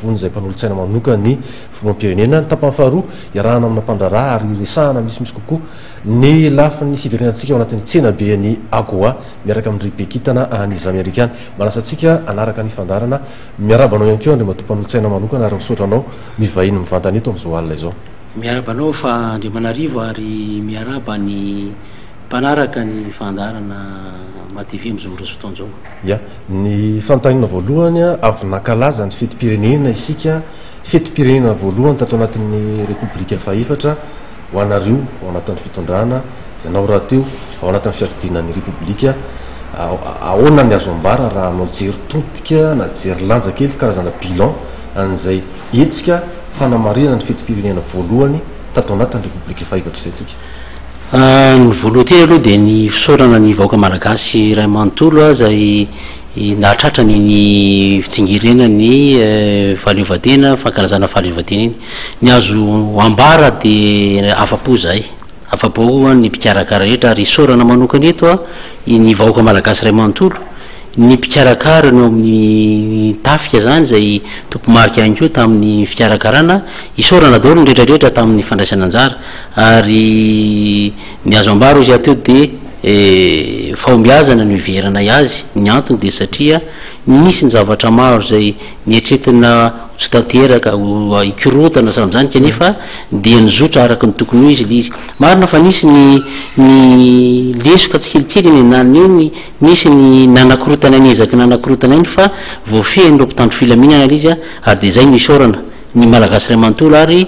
Randrianarivony izay mpanolotsaina manokan'ny Filoham-pirenena. Ny tapany faharoa, iarahana amina mpandraharaha ary resahana misimisy kokoa ny lafiny fiverenantsika ao anatin'ny tsenaben'ny AGOA miaraka amin-dry Bekintana any Zamerika any. Manasa antsika hanaraka ny fandaharana. Miarahaba anao ihany koa Andriamatoa mpanolotsaina manokana ary misaotra anao mivahiny mivantana eto amin'izao alina izao. Miarahaba anao fa Andriamanarivo ary miarahaba ny mpanaraka ny fandaharana MaTv amin'izao ora sy fotoana izao. Ya, ny fanontaniana voalohany, avy nankalaza ny fetim-pirenena isika, fetim-pirenena voalohany tato anatin'ny Repoblika fahefatra, ho anareo ao anatin'ny fitondrana, ianao rahateo ao anatin'ny fiadidiana ny Repoblika, ahoana ny azo ambara raha hanao jery todika na jery lanja kely, karazana bilan an'izay hetsika fanamarihana ny fetim-pirenena voalohany tato anatin'ny Repoblika fahefatra izay tsika? Ny voalohany teny aloha dia ny fisaorana ny vahoaka malagasy iray manontolo izay nahatratra ny fitsingerenan'ny fahaleovantena, fankalazana fahaleovantena iny. Ny azo ambara dia afa-po izahay, afa-po ny mpikarakara rehetra ary isaorana manokana eto ny vahoaka malagasy iray manontolo, ny mpikarakara ny ao amin'ny tafika izany izay tompo-marika ihany koa tamin'ny fikarakarana, isaorana daholo ny rehetra rehetra tamin'ny fandraisana anjara ary ny azo ambara hoy izy teo dia fahombiazana no hiverenay azy, ny antony dia satria nisy ny zavatra maro izay nieritreretina ho tsy tanteraka, ho hikorontana sy amin'izany kanefa dia nizotra araka ny tokony ho izy ilay izy. Marina fa nisy ny ny lesoka tsikelikely eny andaniny eny, nisy ny nanakorontana ny ezaka nanakorontana iny fa voafehin'ireo mpitandro filaminana ilay izy ary dia izay no isaorana ny Malagasy iray manontolo ary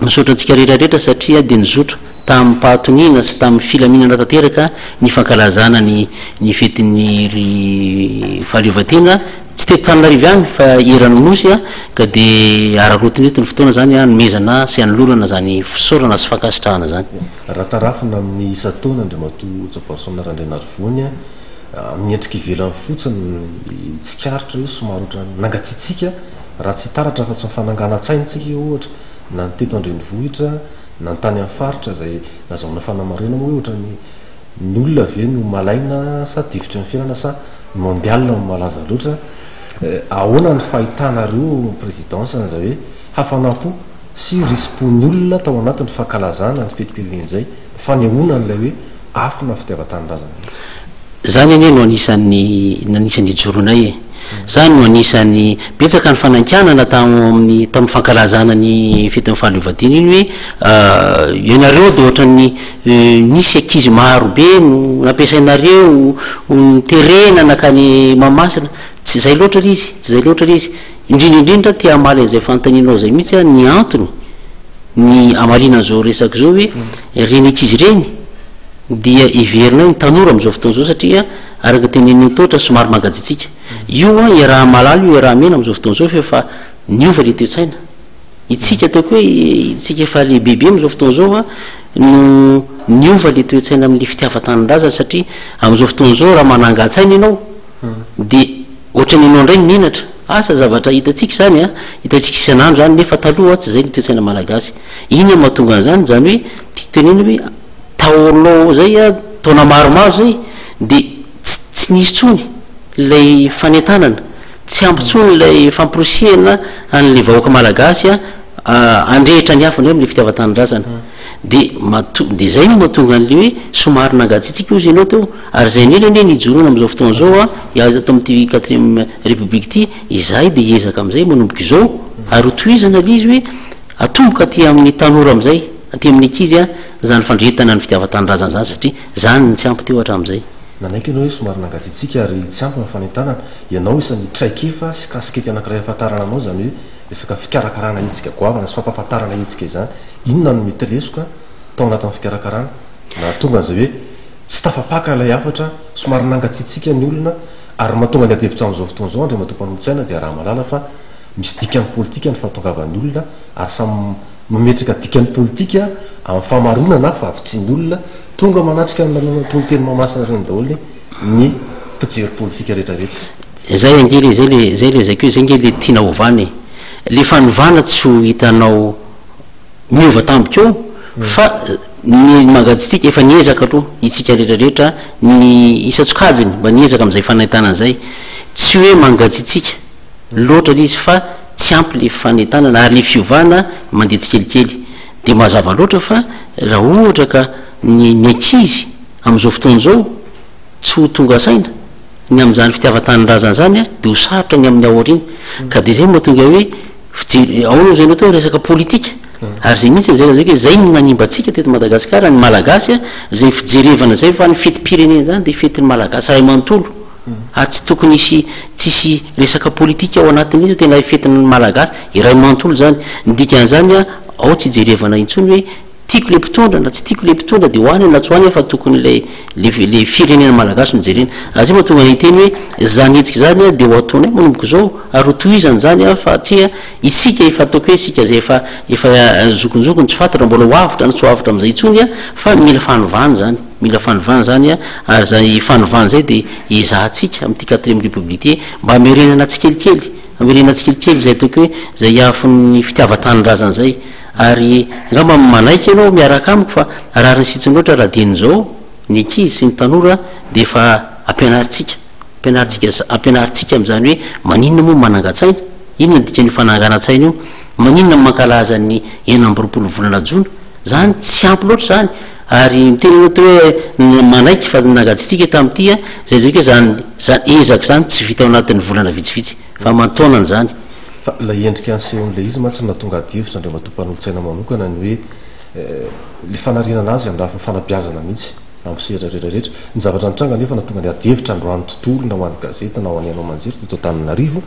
Misaotra antsika rehetra rehetra satria dia nizotra tamim-pahatoniana sy tamin'ny filaminana tanteraka ny fankalazana ny ny fetin'ny ry fahaleovantena, tsy teto Antananarivo ihany fa eran'ny Nosy ka dia araraotina eto ny fotoana izany hanomezana sy hanolorana izany fisaorana sy fankasitrahana izany. Raha tarafina amin'ny isan-taona Andriamatoa Jaobarison Randrianarivony, amin'ny endrika ivelany fotsiny ny tsikaritra hoe somary ohatran'ny nangatsiatsiaka raha tsy taratra afa-tsy ny fananganan-tsaina tsika io ohatra na ny teto an-drenivohitra na ny tany amin'ny faritra izay nazahoana fanamarihana moa hoe ohatran'ny ny olona ve no malaina sa difotry ny fiainana sa ny mondial no malaza loatra. Ahoana ny fahitanareo présidence an'izay hoe hafanam-po sy risi-pon'ny olona tao anatin'ny fankalazana ny fetim-pirenena izay, ny fanehoana an'ilay hoe afona fitiavan-tanindrazana mihitsy? Zany anie no anisan'ny anisan'ny ijoroanay e! Zany no anisan'ny, betsaka ny fanankianana tao amin'ny tamin'ny fankalazana ny fetin'ny fahaleovantena iny hoe ianareo dia ohatran'ny nisy ankizy maro be no nampiasainareo noterena nankany Mahamasina, tsy izay loatra ilay izy, tsy izay loatra ilay izy. Indrindra indrindra te hamaly an'izay fanontanianao izay mihitsy aho, ny antony ny hamaliana an'izao resaka izao hoe ireny ankizy ireny dia heverinay ny tanora amin'izao fotoana izao satria araka ny tenenin'i Ntotra somary mangatsiatsiaka. Io an iaraha-mahalala io iaraha-mena amin'izao fotoana izao fa efa niova ilay toe-tsaina. Itsika ataoko hoe itsika efa lehibebe amin'izao fotoana izao an no niova ilay toe-tsaina amin'ilay fitiavan-tanindrazana satria amin'izao fotoana izao raha manangan-tsaina ianao dia ohatran'ny ianao indray no menatra. Asa zavatra hitantsika izany an, hitantsika isan'andro izany nefa taloha tsy izay ny toe-tsaina malagasy. Inona no mahatonga an'izany? Izany hoe tiako tenenina hoe Taolo zay a, taona maromaro zay de tsy tsy nisy tsony ilay fanentanana, tsy ampy tsony ilay famporisihana an'ilay vahoaka malagasy a handrehitra ny afo indray amin'ilay fitiavan-tanindrazana. De mato- de zay no mahatonga an'ilay hoe somary nangatsiatsiaka hozy ianao teo, ary zay indrindra anie no ijoroana amin'izao fotoana izao a, ato amin'ity quatrième république ity, izahay de hiezaka amin'izay manomboka izao, ary ho tohizana ilay izy hoe atomboka aty amin'ny tanora amin'izay. Aty amin'ny ankizy a, zany fandrehetana ny fitiavan-tanindrazana zany satria zany no tsy ampy teo hatramin'izay. Nanaiky ianao hoe somary nangatsiatsiaka ary tsy ampy ny fanentanana. Ianao isan'ny traikefa sy kasikety anankiray ahafantarana anao izany hoe resaka fikarakarana hetsika goavana sy fampahafantarana hetsika izany. Inona no mety lesoka tao anatin'ny fikarakarana nahatonga an'izay hoe tsy tafapaka ilay hafatra, somary nangatsiatsiaka ny olona ary mahatonga ny adihevitra amin'izao fotoana izao Andriamatoa Mpanolotsaina dia araha-mahalala fa misy dikany politika ny fahatongavan'ny olona ary samy Mametraka dikany politika amin'ny fahamaroana na fahavitsian'ny olona tonga manatrika ny lanonana toy ny teny Mahamasina ireny daholo ny mpijery politika rehetra rehetra. Zay ange le zay le zay le zaiko hoe zay nge le tiana ovana e! Le fanovana tsy ho hitanao miova tampoka eo fa ny mangatsiatsiaka efa niezaka aloha itsika rehetra rehetra ny isan-tsokajiny mba niezaka amin'izay fanentanana zay, tsy hoe mangatsiatsiaka loatra le izy fa. tsy ampy le fanentanana ary le fiovana mandeha tsikelikely. Dia mazava loatra fa raha ohatra ka ny ny ankizy amin'izao fotoana izao tsy ho tonga saina ny amin'izany fitiavan-tanindrazana izany dia ho sarotra ny amin'ny aoriana. Ka dia izay no mahatonga hoe fijery, ao no izay no atao hoe resaka politika. Ary izay mihitsy izay lazaiko hoe izay no nanimba antsika teto Madagasikara, ny Malagasy, izay fijerevana izay fa ny fetim-pirenena izany dia fetin'ny Malagasy iray manontolo. Ary tsy tokony hisy tsisy resaka politika ao anatiny mihitsy fa tena fetin'ny Malagasy iray manontolo izany. Ny dikan'izany ao tsy ijerevana intsony hoe tiako ilay mpitondra na tsy tiako ilay mpitondra dia ho any na tsy ho any aho fa tokony ilay ilay firenena malagasy no jerena. Ary izay mahatonga anay hiteny hoe izany hetsika izany dia ho ataonay manomboka izao ary ho tohizana izany satria isika efa ataoko hoe isika izay efa efa zokinjokiny tsy fantatra mbola ho avotra na tsy ho avotra amin'izay intsony fa mila fanovana izany. Mila fanovana izany ary izay fanovana izay dia ezahantsika amin'ity quatrième république ity mba hamerenana tsikelikely, hamerenana tsikelikely izay ataoko hoe izay afon'ny fitiavan-tanindrazana izay. Ary angamba manaiky ianao miaraka amiko fa rariny sy hitsiny loatra raha dieny izao ny ankizy sy ny tanora dia efa ampianarintsika, ampianarintsika, ampianarintsika amin'izany hoe maninona moa manangan-tsaina? Inona ny dikan'io fananganan-tsaina io? Maninona ny mankalaza ny 26 volana jona? Zany tsy ampy loatra zany ary miteny ianao teo hoe manaiky fa nangatsiatsiaka tamin'ity a, zay zay koa zany zany ezaka zany tsy vita ao anatin'ny volana vitsivitsy fa aman-taonany zany. Fa ilay endrika nisehon'ilay izy mantsy no nahatonga adihevitra Andriamatoa Mpanolotsaina manokana ny hoe ilay fanarenana azy amin'ny lafiny fanabeazana mihitsy amin'ny sehatra rehetra rehetra. Ny zavatra nitranga anefa nahatonga ny adihevitra androany tontolo na ho an'ny gazety na ho an'ny haino aman-jery teto Antananarivo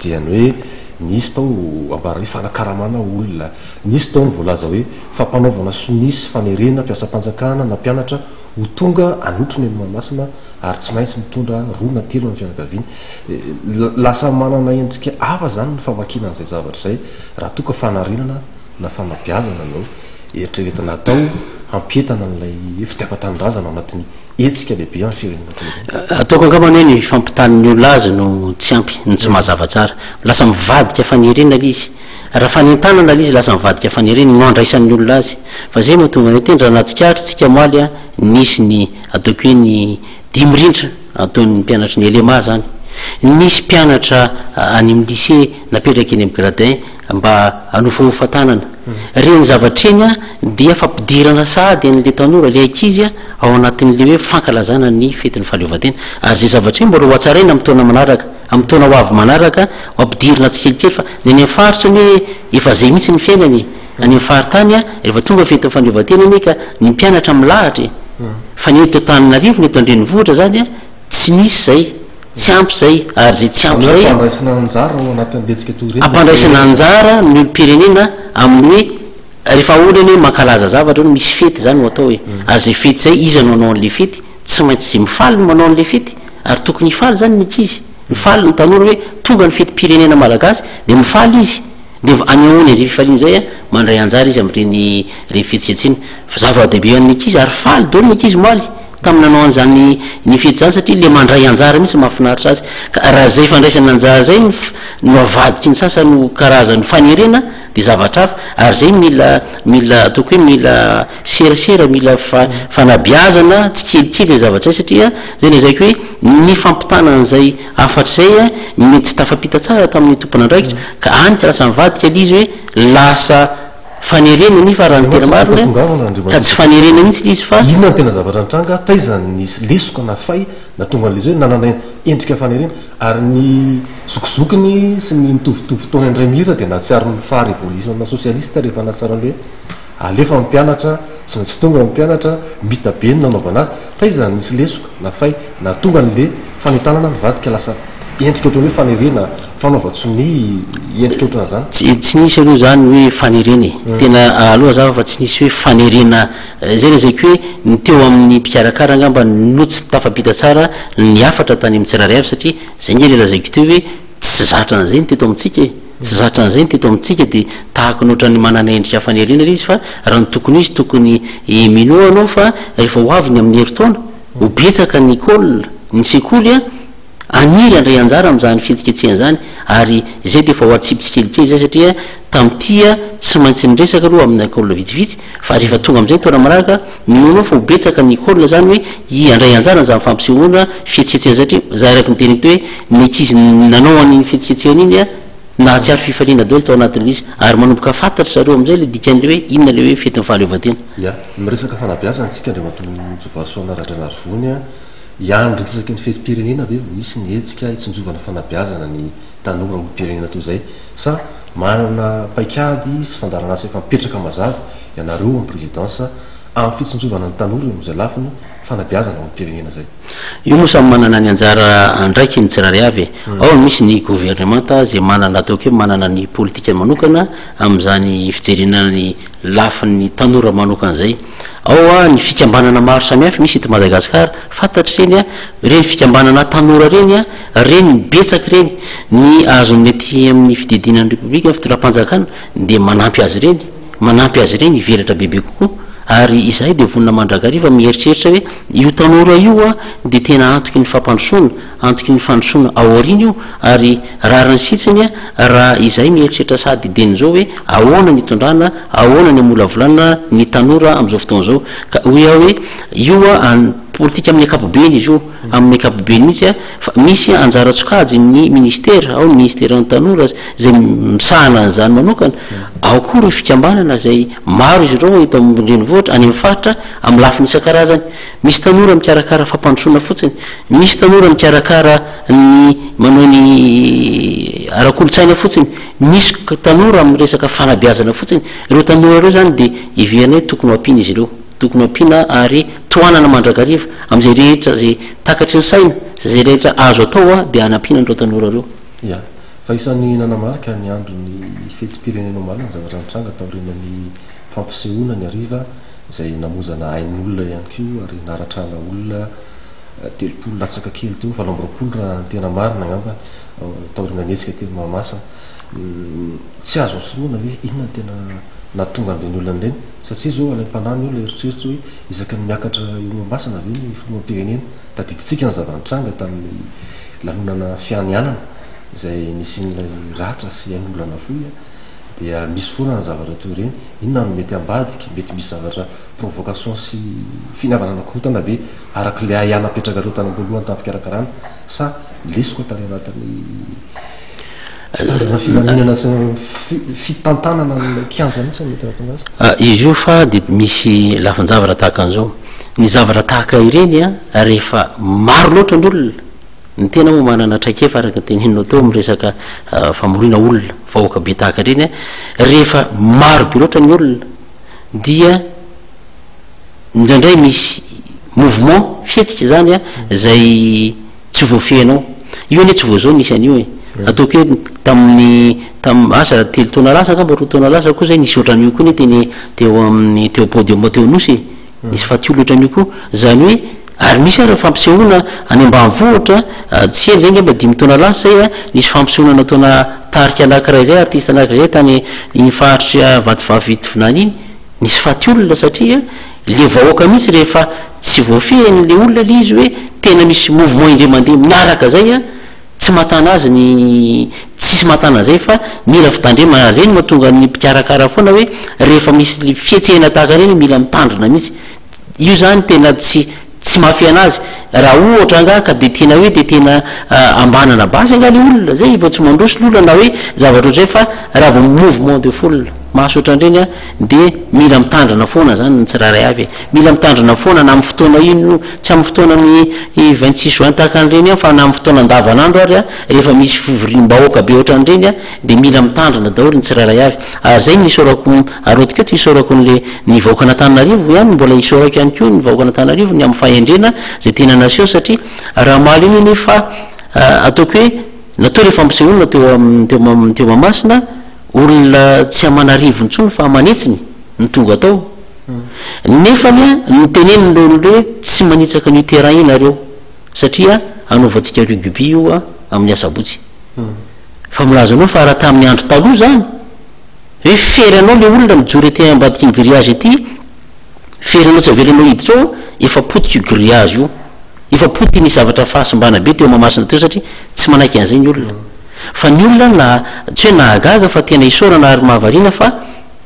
dia ny hoe nisy tao ambara hoe fanakaramana olona, nisy tao ny voalaza hoe fampanaovana sonia sy fanerena mpiasam-panjakana na mpianatra ho tonga hanotrona eny Mahamasina ary tsy maintsy mitondra roa na telo amin'ny fianakaviany. Lasa manana endrika hafa izany ny famakiana an'izay zavatra izay raha toa ka fanarenana na fanabeazana no eritreretina hatao hampientana an'ilay fitiavan-tanindrazana ao anatin'ny hetsika lehibe amin'ny firenena toy ireny. Ataoko angamba ny hoe ny fampitan'ny olona azy no tsy ampy, no tsy mazava tsara. Lasa mivadika fanerena ilay izy. Raha fanentanana ilay izy lasa mivadika fanerena no andraisan'ny olona azy. Fa izay no mahatonga anay teny, raha nahatsikaritra isika omaly an, nisy ny ataoko hoe ny dimirindra ataon'ny mpianatry ny LMA izany. Nisy mpianatra any amin'ny lycée napetraka eny amin'ny gradin mba hanofahofa tanana. Ireny zavatra ireny dia fampidirana sahady an'ilay tanora, ilay ankizy ao anatin'ilay hoe fankalazana ny fetin'ny fahaleovantena. Ary izay zavatra izay mbola hohatsaraina amin'ny taona manaraka, amin'ny taona ho avy manaraka, ho ampidirina tsikelikely fa ny any amin'ny faritra anie efa izay mihitsy ny fiainana e. Any amin'ny faritany rehefa tonga fetin'ny fahaleovantena anie ka ny mpianatra milahatra e. Fa ny eto Antananarivo, ny eto an-drenivohitra izany tsy nisy izay, tsy ampy izay, ary izay tsy ampy izay. Ampandraisana anjara ao anatin'ny hetsika toy ireny. Ampandraisana anjara ny olom-pirenena amin'ny hoe rehefa ahoana anie mankalaza zavatra hono misy fety izany no atao e. Ary izay fety izay iza no hanao an'ilay fety? Tsy maintsy izay mifaly no manao an'ilay fety. Ary tokony hifaly izany ny ankizy, mifaly ny tanora hoe tonga ny fetim-pirenena malagasy dia mifaly izy. Dia anehoany an'izay fifaliana izay, mandray anjara izy amin'ireny ireny fihetsiketsehana. Fa zava-dehibe ho an'ny ankizy ary faly daholo ny ankizy omaly tamin'ny nanao an'izany ny fety izany satria ilay mandray anjara mihitsy mahafinaritra azy. Ka raha izay fandraisana anjara izay no no avadiky ny sasany ho karazan'ny fanerena dia zavatra hafa. Ary izay mila mila ataoko hoe mila serasera, mila fanabeazana tsikelikely izay zavatra izay satria izay lazaiko hoe ny fampitana an'izay hafatra izay mety tsy tafapita tsara tamin'ny tompon'andraikitra ka any ka lasa nivadika ilay izy hoe lasa fanerena nefa raha ny tena marina ka tsy fanerena mihitsy ilay izy fa Inona no tena zavatra nitranga? Taiza no nisy lesoka na fay nahatonga an'ilay izy hoe nanana endrika fanerena? Ary ny zokizokiny sy ny mitovitovy taona indray mihira dia nahatsiaro ny faha revolisiona sosialista rehefa nahatsiaro an'ilay hoe Alefa ny mpianatra, tsy maintsy tonga ny mpianatra, mita be ny nanaovana azy. Taiza no nisy lesoka na fay nahatonga an'le fanentanana nivadika lasa endrika ohatran'ny hoe fanerena, fanaovan-tsonia, endrika ohatran'izany? Tsy tsy nisy aloha izany hoe fanerena e. Tena aloha hazava fa tsy nisy hoe fanerena, izay lazaiko hoe ny teo amin'ny mpikarakara angamba no tsy tafapita tsara ny hafatra tany amin'ny tsirairay avy satria izay ange ilay lazaiko teo hoe Tsy zatra an'izay ny teto amintsika e! Tsy zatra an'izay ny teto amintsika dia tahaka ny ohatran'ny manana endrika fanerena ilay izy fa raha ny tokony ho izy tokony minoa anao fa rehefa ho avy ny amin'ny herintaona ho betsaka ny école, ny sekoly an, haniry handray anjara amin'izany fihetsiketsehana izany ary izay dia efa ho atsipy tsikelikely izay satria tamin'ity tsy maintsy niresaka aloha amina école vitsivitsy Fa rehefa tonga amin'izay ny taona manaraka, minoa anao fa ho betsaka ny école zany hoe hi handray anjara an'izany fampisehoana fihetsiketsehana satria za araka ny teniko teo hoe ny ankizy nanao an'iny fihetsiketsehana iny a, Nahatsiaro fifaliana daholo tao anatin'ilay izy ary manomboka fantatry zareo amin'izay ilay dikan'ilay hoe inona ilay hoe fetin'ny fahaleovantena. Ya, miresaka fanabeazana isika Andriamatoa Jobarisoa Randrianarivony a, hiandry isaky ny fetim-pirenena ve vao hisy ny hetsika hitsinjovana fanabeazana ny tanora olom-pirenena toy izay sa manana paikady sy fandaharanasa efa mipetraka mazava ianareo ao amin'ny présidence amin'ny fitsinjovana ny tanora eo amin'izay lafiny fanabeazana olom-pirenena izay? Io moa samy manana ny anjara andraikiny tsirairay avy e. Ao misy ny governemanta izay manana ataoko hoe manana ny politikany manokana amin'izany fijerena ny lafiny tanora manokana izay. Ao ny fikambanana maro samihafa misy eto Madagasikara, fantatry ireny, ireny fikambanana tanora ireny, ireny betsaka ireny. Ny azon'ny aty amin'ny fididiana ny Repoblika, ny fitondram-panjakana dia manampy azy ireny, manampy azy ireny hivelatra bebe kokoa. Ary izahay dia vonona mandrakariva mieritreritra hoe io tanora io dia tena antoky ny fampandrosoana, antoky ny fandrosoana ao aoriana io, ary rariny sitsiny raha izahay mieritreritra sady dieny izao hoe ahoana ny hitondrana, ahoana ny hamolavolana ny tanora amin'izao fotoana izao. Ka hoy aho hoe io politika amin'ny ankapobeny izy io, amin'ny ankapobeny mihitsy fa misy anjara-tsokajin'ny ministera, ao ny ministeran'ny tanora izay misahana an'izany manokana, ao koa ireo fikambanana izay Maro izy ireo eto amin'ny renivohitra, any amin'ny faritra, amin'ny lafiny isan-karazany. Misy tanora mikarakara fampandrosoana fotsiny, misy tanora mikarakara ny manao ny ara-kolontsaina fotsiny, misy tanora amin'ny resaka fanabeazana fotsiny. Ireo tanora ireo izany dia heverina hoe tokony ho ampiana izy ireo, tokony ho ampiana ary tohanana mandrakariva amin'izay rehetra izay takatry ny saina, izay rehetra azo atao dia hanampiana an'ireo tanora ireo. Ya. Fa isan'ny nanamarika ny andron'ny fetim-pirenena omaly ny zavatra nitranga taorian'ny fampisehoana ny hariva izay namoizana ain'olona ihany koa ary naratrana olona 30 latsaka kely teo, 28 raha ny tena marina angamba, taorian'ny hetsika teny Mahamasina. Tsy azo nosoloina hoe inona no tena nahatonga an'ireny olona ireny satria izao alaim-panahy ny olona hieritreritra hoe isaky ny miakatra eo Mahamasina ve ny filoham-pirenena? Tadidintsika ny zava-nitranga tamin'ny lanonana fianianana izay nisian'ilay ratra sy ain'olona nafoy dia misy foana ny zavatra toy ireny, inona no mety ambadika, mety misy zavatra provocation sy finiavana anakorontana ve araka ilay ahiahy napetrakareo tany am-boalohany tamin'ny fikarakarana sa lesoka tany anatin'ny fitandroana filaminana sy fitantanana an'ilay kianja mihitsy no mety nahatonga azy? Izy io fa dia misy lafin-javatra tahaka an'izao, ny zavatra tahaka ireny rehefa maro loatra ny olona, Ny tena moa manana traikefa araka ny teneninao teo amin'ny resaka famoriana olona, vahoaka be tahaka ireny, rehefa maro be loatra ny olona dia indraindray misy mouvement, fihetsika izany izay tsy voafehinao. Io anie tsy vao izao nisy an'io e. Ataoko hoe tamin'ny tam asa telo taona lasa angamba, roa taona lasa koa izay nisy ohatran'io koa anie teny teo amin'ny teo podium teo Anosy e. Nisy faty olona ohatran'io koa. Izany hoe Ary misy ary ny fampisehoana any ambanivohitra, tsy ela izay angamba dimy taona lasa izay, nisy fampisehoana nataona tarika anankiray izay, artiste anankiray izay tany iny faritra Vatovavy Fitovinany iny, nisy faty olona satria le vahoaka mihitsy rehefa tsy voafehin'le olona le izy hoe tena misy mouvement indray mandeha miaraka zay, tsy mahatana azy ny, tsisy mahatana an'izay fa mila fitandremana ary zay no mahatonga ny mpikarakara foana hoe rehefa misy fihetsehana tahaka ireny mila mitandrina mihitsy. Io zany tena tsy tsy mahafehy anazy, raha ohatra angaha ka de tena hoe de tena ambanana basy angaha le olona, zay vao tsy mandroso le olona na hoe zavatra ohatr'izay fa raha vao mouvement de foule maso ohatran'ireny an de mila mitandrina foana zany ny tsirairay avy e, mila mitandrina foana na amin'ny fotoana inona io, tsy amin'ny fotoanan'ny 26 juin tahaka an'ireny ihany fa na amin'ny fotoana andavanandro ary an, rehefa misy fivoriam-bahoaka be ohatran'ireny an Dia mila mitandrina daholo ny tsirairay avy. Ary izay no isaorako, ary eto koa isaorako an'le ny vahoakan'Antananarivo ihany, mbola isaorako ihany koa ny vahoakan'Antananarivo ny amin'ny fahendrena izay tena naseho satria raha omaly iny anefa ataoko hoe natao ilay fampisehoana teo amin'ny teo Mam- teo Mahamasina, olona tsy aman'arivony intsony fa aman'hetsiny no tonga tao. Nefany an, notenenin'ireo olona ireo hoe tsy manitsaka an'io terrain io nareo satria hanaovantsika rugby io amin'ny asabotsy. Fa milaza anao fa raha tamin'ny andro taloha izany, hoe fery anao le olona mijoro ety ambadiky ny grillage ety, fery anao tsy avelanao hiditra ao, efa potika io grillage io. Efa potika nisy zavatra fahasimbana be teo Mahamasina teo satria tsy manaiky an'izay ny olona. Fa ny olona na, tsy hoe nahagaga fa tena isaorana ary mahavariana fa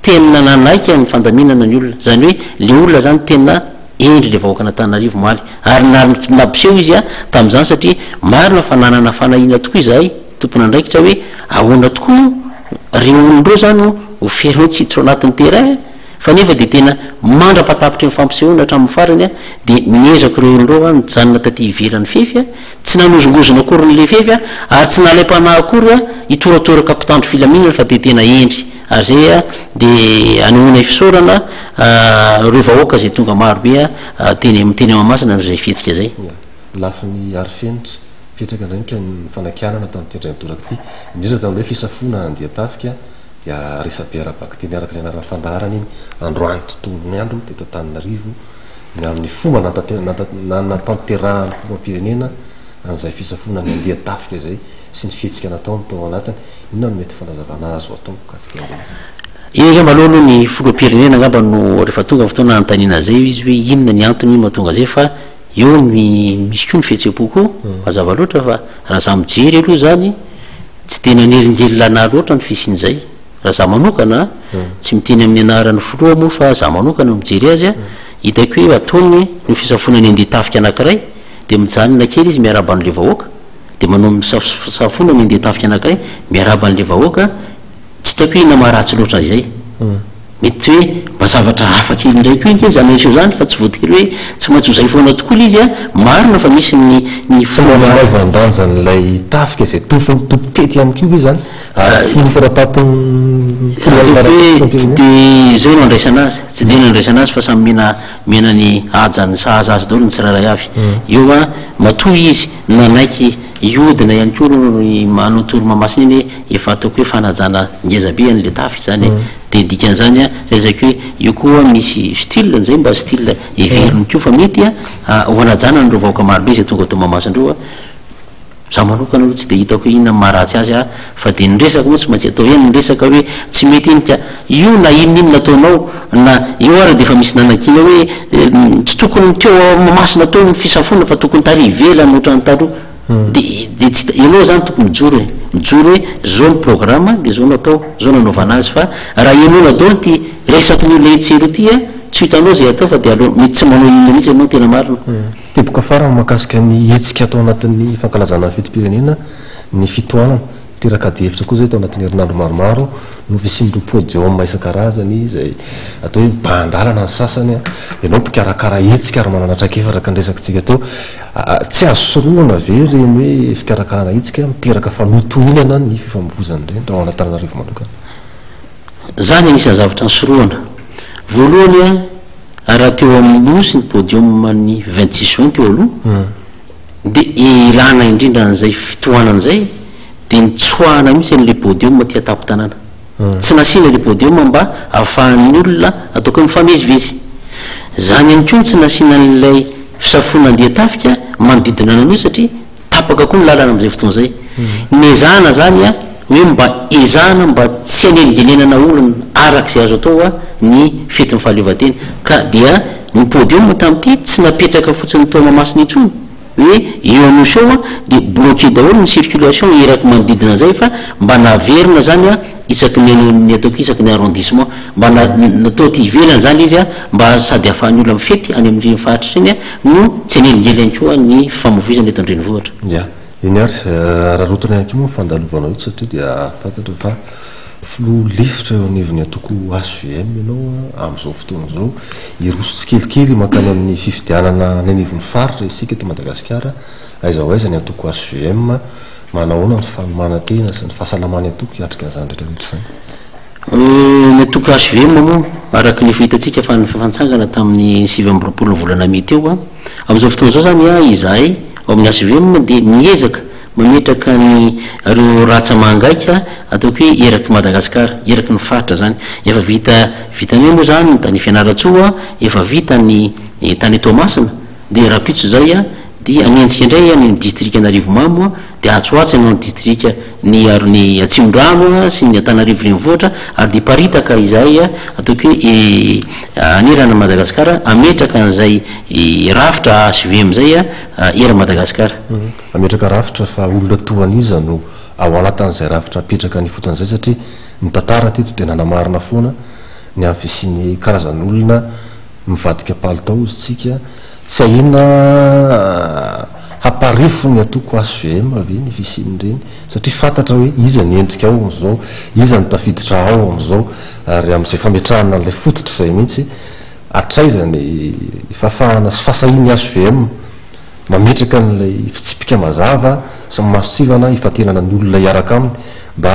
tena nanaiky ny fandaminana ny olona. Izany hoe le olona izany tena hendry le vahoakan'Antananarivo omaly. Ary nampiseho izy tamin'izany satria marina fa nanana fanahiana tokoa izahay. tompon'andraikitra hoe ahoana tokoa moa reo olona reo zany ho fermé tsy hiditra ao anatin'ny terrain fa nefa dia tena mandra-patapitry ny fampisehoana hatramin'ny farany dia niezaka ireo olona ireo nijanona taty ivelan'ny fefy tsy nanozongozona akory ny lefefy ary tsy nalaim-panahy akory hitoratoraka mpitandro filaminana fa dia tena hendry ary izay dia anehoanay fisaorana ireo vahoaka izay tonga maro be teny teny Mahamasina noho izay fihetsika izay. Lafiny arifenitra, mipetraka indray ny ny fanakianana tamin'ity indray mitoraka ity, indrindra tamin'ilay fisafoana andian-tafika dia resabe ara-bakiteny araka ny anaran'ny fandaharana iny androany tontolon'ny andro teto Antananarivo ny amin'ny fomba nanatanterahan'ny filoham-pirenena an'izay fisafoana ny andian-tafika izay sy ny fihetsika nataony tao anatiny. Inona no mety fanazavana azo atao mikasika an'ilay izy? Iny angamba aloha aloha ny filoham-pirenena angamba no rehefa tonga ny fotoana hanontaniana an'izay izy hoe inona ny antony mahatonga an'izay fa eo ny misy koa ny fihetseham-po koa mazava loatra fa raha za mijery aloha izany tsy dia nanelingelina anah loatra ny fisian'izay. Raha za manokana, tsy miteny amin'ny anaran'ny filoha moa fa za manokana no mijery azy a, hitako hoe ataony ny fisafoana ny andian-tafika anankiray dia mijanona kely izy miarahaba an'ilay vahoaka, dia manao misafosafoana ny andian-tafika anankiray miarahaba an'ilay vahoaka, tsy hitako hoe inona maharatsy loatra izay. Mety hoe mba zavatra hafa kely indray koa ange izany aseho izany fa tsy voatery hoe tsy maintsy ho izay foana tokoa ilay izy a! Marina fa misy ny ny Tsy mba manaivan-danja an'ilay tafika izay tompon'ny tompom-pety ihany koa ve izany ary filoha faratampon'ny filohan'ny Ataoko hoe tsy dia izay no andraisana azy, tsy dia no andraisana azy fa samy mena mena ny hajany sahaza azy daholo ny tsirairay avy. Eo a, matoa izy nanaiky hiodina ihany koa aloha ny manao tour Mahamasina iny hoe efa ataoko hoe fanajana ngeza be an'ilay tafika izany e. Dia dikan'izany an, zay lazaiko hoe io koa misy style zay mba style heveriny koa fa mety an, ho hanajana an'ireo vahoaka marobe izay tonga tao Mahamasina ireo an, za manokana aloha tsy dia hitako hoe inona ny maharatsy azy an, fa dia ny resaka moa tsy maintsy atao ihany ny resaka hoe tsy mety iny ka, io na inona inona ataonao na io ary dia efa misy nanakiana hoe tsy tokony teo Mahamasina teo ny fisafoana fa tokony tary ivelany ohatran'ny taloha. De de tsy ianao zany tokony mijoro e, mijoro hoe zao ny programme de zao no atao, zao no anaovana azy fa raha henoina daholo ty resaky ny olona etsy sy eroa ty a, tsy ho hitanao zay atao fa de aleo mety tsy manao inona mihitsy ianao tena marina. Teboka farany mahakasika ny hetsika atao anatin'ny fankalazana ny fetim-pirenena ny fitohanana. Niteraka adihevitra koa izay tao anatin'ny herinandro maromaro noho fisian'ireo podium isan-karazany izay atao hoe mibahan-dalana ny sasany. Ianao mpikarakara hetsika ary manana traikefa araka ny resakintsika teo. Tsy azo sorohana ve ireny hoe fikarakarana hetsika miteraka fanohintohinana ny fifamoivoizana ireny raha ho an'Antananarivo manokana? Izany anisan'ny zavatra nisorohana. Voalohany, raha teo amin'ny Nosy ny podium ny 26 juin teo aloha, Dia ilana indrindra an'izay fitohanana izay dia nitsoahana mihitsy an'ilay podium aty an-tampon-tanàna. Tsy nasiana ilay podium mba ahafahan'ny olona ataoko hoe mifamezivezy. Izany ihany koa no tsy nasiana an'ilay fisafoana andian-tafika manodidina an'Anosy satria tapaka koa ny lalana amin'izay fotoana izay. Nezahana izany hoe mba ezahana mba tsy hanelingelenana olona araka izay azo atao ny fetin'ny fahaleovantena. Ka dia ny podium tamin'ity tsy napetraka fotsiny tao Mahamasina intsony hoe eo Anosy eo dia bloqué daholo ny circulation eraky manodidina an'izay fa mba naverina izany isaky ny any ny ataoko isaky ny arrondissement mba natao aty ivelany izany izy mba sady ahafahan'ny olona mifety any amin'ireny faritra ireny no tsy hanelingelina ihany koa ny fifamoivoizana eto an-drenivohitra. Ya. Eny ary, araraotina ihany koa moa ny fandalovanao eto satria dia fantatra fa filoha lefitra eo anivon'ny antoko hvm ianao amin'izao fotoana izao. Hiroso tsikelikely mankany amin'ny fifidianana any anivon'ny faritra isika eto Madagasikara. Aiza ho aiza ny antoko hvm? Manahoana ny fanomanan-tena sy ny fahasalaman'ny antoko hiatrika an'izany rehetra rehetra izany? Ny antoko hvm moa, araka ny efa hitantsika fa nifantsangana tamin'ny 29 ny volana mey teo, Amin'izao fotoana izao izany izahay ao amin'ny hvm dia miezaka mametraka ny ireo ratsa-mangaika ataoko hoe eraky Madagasikara, eraky ny faritra izany. Efa vita vitanay moa izany ny tany Fianarantsoa, efa vita ny tany Toamasina, dia rahampitso izay dia hanenjika indray any amin'ny distrikan'Arivomamo dia atsy ho atsy hanao ny distrika ny ary ny Atsimondrano sy ny Antananarivo renivohitra ary dia hiparitaka izahay ataoko hoe hanerana an'i Madagasikara hametraka an'izay rafitra HVM izay eran'i Madagasikara. Hametraka rafitra fa olona toa an'iza no ao anatin'izay rafitra apetraka any ifotony izay satria ny tantara teto dia nanamarina foana ny amin'ny fisian'ny karazan'olona mivadika palitao hozy tsika tsy ahiana hampahatra. Hamparefo ny antoko hvm ve ny fisian'ireny satria fantatra hoe iza ny endrika ao amin'izao, iza no tafiditra ao amin'izao ary amin'izay fametrahana an'ilay fototra izay mihitsy hatraiza ny fahafahana sy fahasahian'ny hvm mametraka an'ilay fitsipika mazava sy ny masontsivana hifantenana ny olona hiaraka aminy mba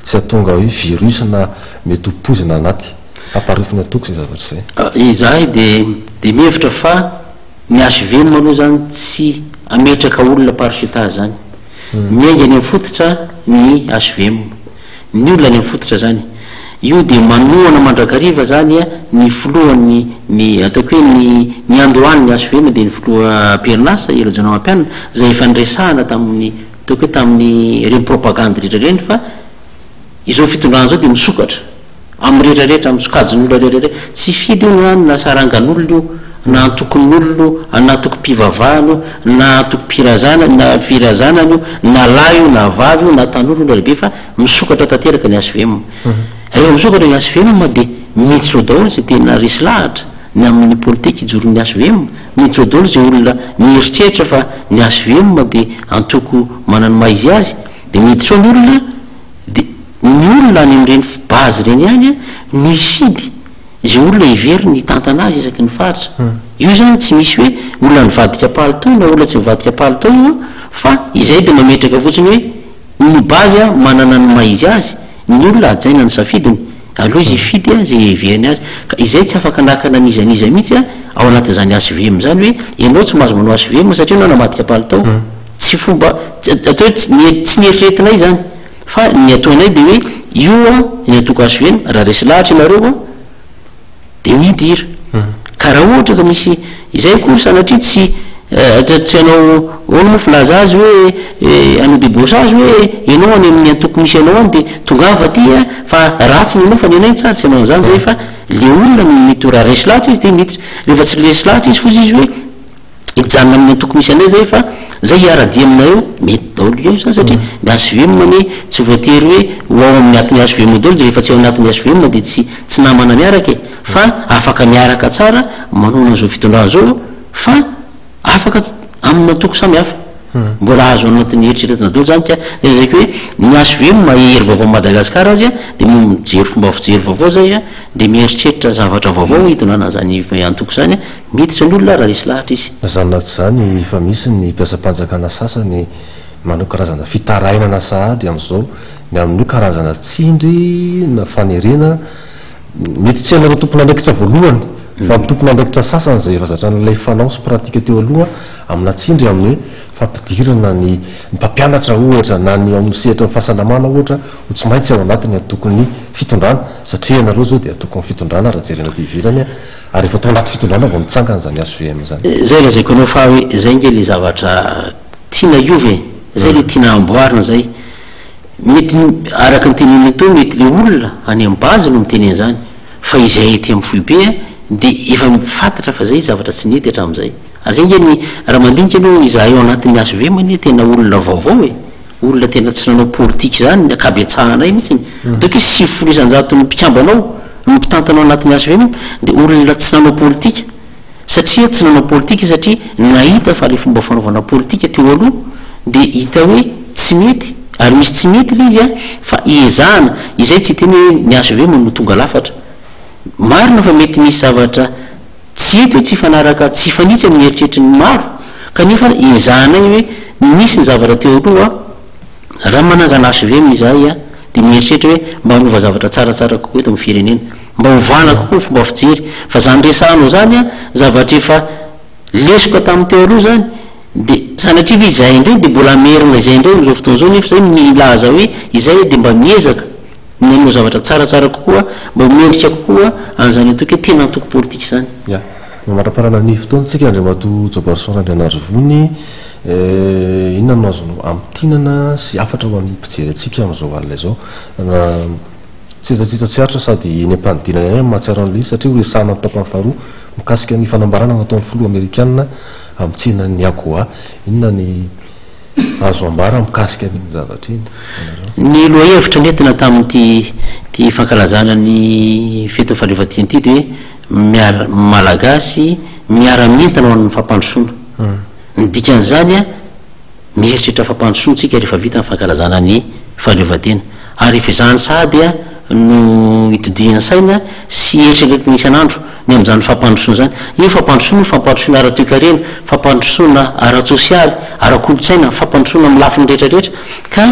tsy hahatonga hoe virus na mety ho poizina anaty hamparefo ny antoko izay zavatra izay. Izahay dia dia mihevitra fa ny hvm aloha izany tsy hametraka olona par chutage izany. Miainga any amin'ny fototra ny hvm. Ny olona any amin'ny fototra izany. Io dia manohana mandrakariva izany ny filohan'ny, ny ataoko hoe ny niandohan'ny hvm dia ny filoha am-perinasa, i Rajaonarimampianina, izay efa niresahana tamin'ny, ataoko hoe tamin'ireny propagandy rehetra ireny fa izao fitondrana izao dia misokatra. Amin'ny rehetra rehetra, amin'ny sokajin'olona rehetra rehetra. Tsy hifidy io na na sarangan'olona io, na antokon'olona io, na antokom-pivavahana io, na antokom-pirazana na firazanana io, na lahy io na vavy io, na tanora io na lehibe fa misokatra tanteraka ny hvm. Rehefa misokatra ny hvm dia miditra ao daholo izay tena resy lahatra ny amin'ny politika ijoroan'ny hvm, miditra ao daholo izay olona mieritreritra fa ny hvm dia antoko manana ny maha izy azy, dia miditra ao ny olona Dia ny olona any amin'ireny base ireny ihany no hifidy izay olona heveriny hitantana azy isaky ny faritra. Io izany tsy misy hoe olona nivadika palitao na olona tsy nivadika palitao io an, fa izay dia mametraka fotsiny hoe ny base manana ny maha izy azy, ny olona hajaina ny safidiny, aleo izy hifidy izay heveriny azy. Ka izay tsy afaka nakana an'iza n'iza mihitsy ao anatin'izany HVM izany hoe ianao tsy mahazo manao HVM satria ianao namadika palitao. Tsy fomba, atao hoe tsy ny tsy nieritreretinay izany fa ny ataonay dia hoe io an ny antoko HVM raha resy lahatra ianareo an dia midira. Ka raha ohatra ka misy izay akory sanatria tsy tsy hanao ahoana moa filaza azy hoe hanao débauchage hoe ianao any amin'ny antoko misy anao any dia tongava aty an fa ratsy ny anao fa ny anay tsara, tsy hanao an'izany izay fa le olona no mety ho raha resy lahatra izy dia miditra, rehefa tsy resy lahatra izy fotsy izy hoe Hijanona amin'ny antoko misy anay zay fa zay hiara-dia aminareo, mety daholo eo zany satria ny hvm anie tsy voatery hoe ho ao amin'ny atin'ny hvm daholo de rehefa tsy ao anatin'ny hvm dia tsy tsy namana miaraka e! fa afaka miaraka tsara manohana an'izao fitondrana izao fa afaka amina antoko samy hafa. Mbola azo anatin'ny eritreretina daholo zany ka zay lazaiko hoe ny hvm hery vaovao Madagascar azy dia mijery fomba fijery vaovao zay dia mieritreritra zavatra vaovao hitondrana an'izany antoko izany Miditra ny olona raha resy lahatra izy. Na izany na tsy izany, efa misy ny mpiasam-panjakana sasany manao karazana fitarainana sahady amin'izao ny amin'io karazana tsindry na fanerena, mety tsy ianareo tompon'andraikitra voalohany fa ny tompon'andraikitra sasany izay efa zatra an'ilay fanao sy pratika teo aloha amina tsindry amin'ny hoe fampidirana ny mpampianatra ohatra na ny ao amin'ny sehatry ny fahasalamana ohatra ho tsy maintsy ao anatin'ny antokon'ny fitondrana satria ianareo izao dia antokon'ny fitondrana raha jerena aty ivelany Ary efa tao anaty fitondrana vao nitsangana izany HVM izany. Zay lazaiko anao fa hoe zay nge le zavatra tiana hiova e! Zay le tiana amboarina zay. Mety araka ny teneninao teo mety le olona any am base no miteny an'izany fa izay aty am foibe a de efa fantatra fa zay zavatra tsy nety hatramin'izay. Ary zay nge ny raha mandinika aloha izahay ao anatin'ny HVM anie tena olona vaovao e! Olona tena tsy nanao politika izany ny ankabetsahanay mihitsy. Ataoko hoe 90 isan-jaton'ny mpikambana ao, ny mpitantana ao anatin'ny hvm dia olona tsy nanao politika. Satria tsy nanao politika satria nahita fa ilay fomba fanaovana politika teo aloha dia hita hoe tsy mety ary misy tsy mety ilay izy fa ezahana. Izay tsy hiteny hoe ny hvm no tonga lafatra. Marina fa mety misy zavatra Tsy hety hoe tsy hifanaraka, tsy hifanitsy amin'ny eritreritry ny maro, kanefa ezahanay hoe nisy ny zavatra teo aloha, raha manangana hvm izahay dia mieritreritra hoe mba hanova zavatra tsaratsara kokoa eto amin'ny firenena, mba hovana kokoa ny fomba fijery, fa izany resahanao izany zavatra efa lesoka tamin'ny teo aloha izany, dia sanatria ve izahay indray dia mbola hamerina izay indray amin'izao fotoana izao nefa izay milaza hoe izay dia mba miezaka. ny hanao zavatra tsaratsara kokoa, mba ho mendrika kokoa an'izany antoko hoe tena antoko politika izany. Ya. Mamaraparana ny fotoantsika Andriamatoa Jaobarison Randrianarivony, inona no azonao amintinana sy hafatra ho an'ny mpijery antsika amin'izao alina izao? Tsitsatsitsa tsy aritra sady eny am-panidinana ihany no mahatsiaro an'ilay izy satria horesahana ny tapany faharoa mikasika ny fanambarana nataon'ny filoha amerikana amin'ny tsenan'ny AGOA. Inona ny Azo ambara mikasika an'iny zavatra iny ianareo? Ny lohahevitra nentina tamin'ity ity fankalazana ny fetin'ny fahaleovantena ity dia hoe miara Malagasy miara-mientana ho an'ny fampandrosoana. Ny dikan'izany an, Mieritreritra fampandrosoana isika rehefa vita ny fankalazana ny fahaleovantena. Ary efa izany sahady no itodihan'ny saina sy eritreretina isan'andro ny amin'izany fampandrosoana izany. Io fampandrosoana io fampandrosoana ara-toekarena, fampandrosoana ara-tsosialy, ara-kolontsaina, fampandrosoana amin'ny lafiny rehetra rehetra. Ka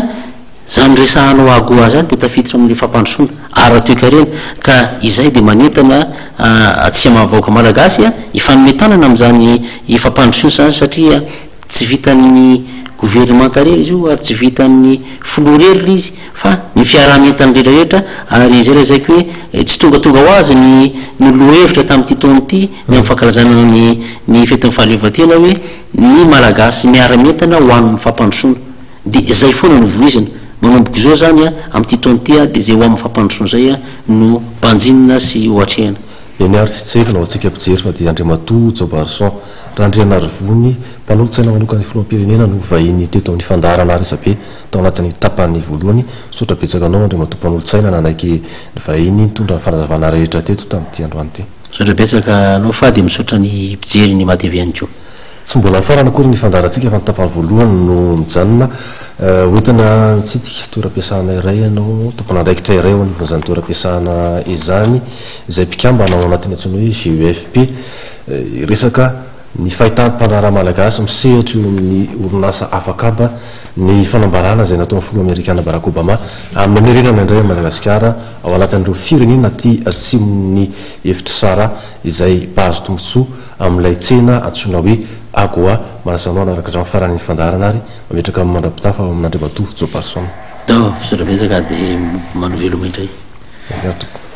izany resahanao AGOA izany dia tafiditra amin'ilay fampandrosoana ara-toekarena. Ka izay dia manentana antsika maha vahoaka malagasy hifanome tanana amin'izany fampandrosoana izany satria Tsy vitan'ny governemanta irery izy io ary tsy vitan'ny filoha irery ilay izy fa ny fiaraha-mientan'ny rehetra rehetra ary izay lazaiko hoe tsy tongatonga ho azy ny ny lohahevitra tamin'ity taona ity ny amin'ny fankalazana ny ny fetin'ny fahaleovantena hoe ny Malagasy miara-mientana ho amin'ny fampandrosoana dia izay foana no voizina manomboka izao izany amin'ity taona ity dia izay ho amin'ny fampandrosoana izay no banjinina sy ho atrehina. Eny ary tsy tsiahivina ho antsika mpijery fa dia Andriamatoa Jaobarison Randrianarivony, mpanolotsaina manokan'ny Filoham-pirenena no vahiny teto amin'ny fandaharana Resabe tao anatin'ny tapany voalohany. Misaotra betsaka anao Andriamatoa mpanolotsaina nanaiky ny vahiny nitondra ny fanazavana rehetra teto tamin'ity androany ity. Misaotra betsaka anao fa dia misaotra ny mpijery ny MATV ihany koa. Tsy mbola nifarana akory ny fandaharantsika fa ny tapany voalohany no mijanona. Hoentina mitsidika toeram-piasana iray ianao, tompon'andraikitra iray eo anivon'izany toeram-piasana izany, izay mpikambana ao anatin'ny antsoina hoe GEFP. Hiresaka ny fahitan'ny mpandraharaha malagasy misehatra eo amin'ny orinasa afakaba ny fanambarana izay nataon'ny filoha amerikana Barack Obama amin'ny hamerenana indray an'i Madagasikara ao anatin'ireo firenena aty atsimon'ny efitr'i Sahara izay mpahazo tombontsoa amin'ilay tsena antsoina hoe AGOA. Manasa anao hanaraka hatramin'ny faran'ny fandaharana ary mametraka amin'ny mandra-pitafa ao amin'Andriamatoa Joe Parson. Misaotra betsaka dia manao veloma indray. Miarahaba tompoko.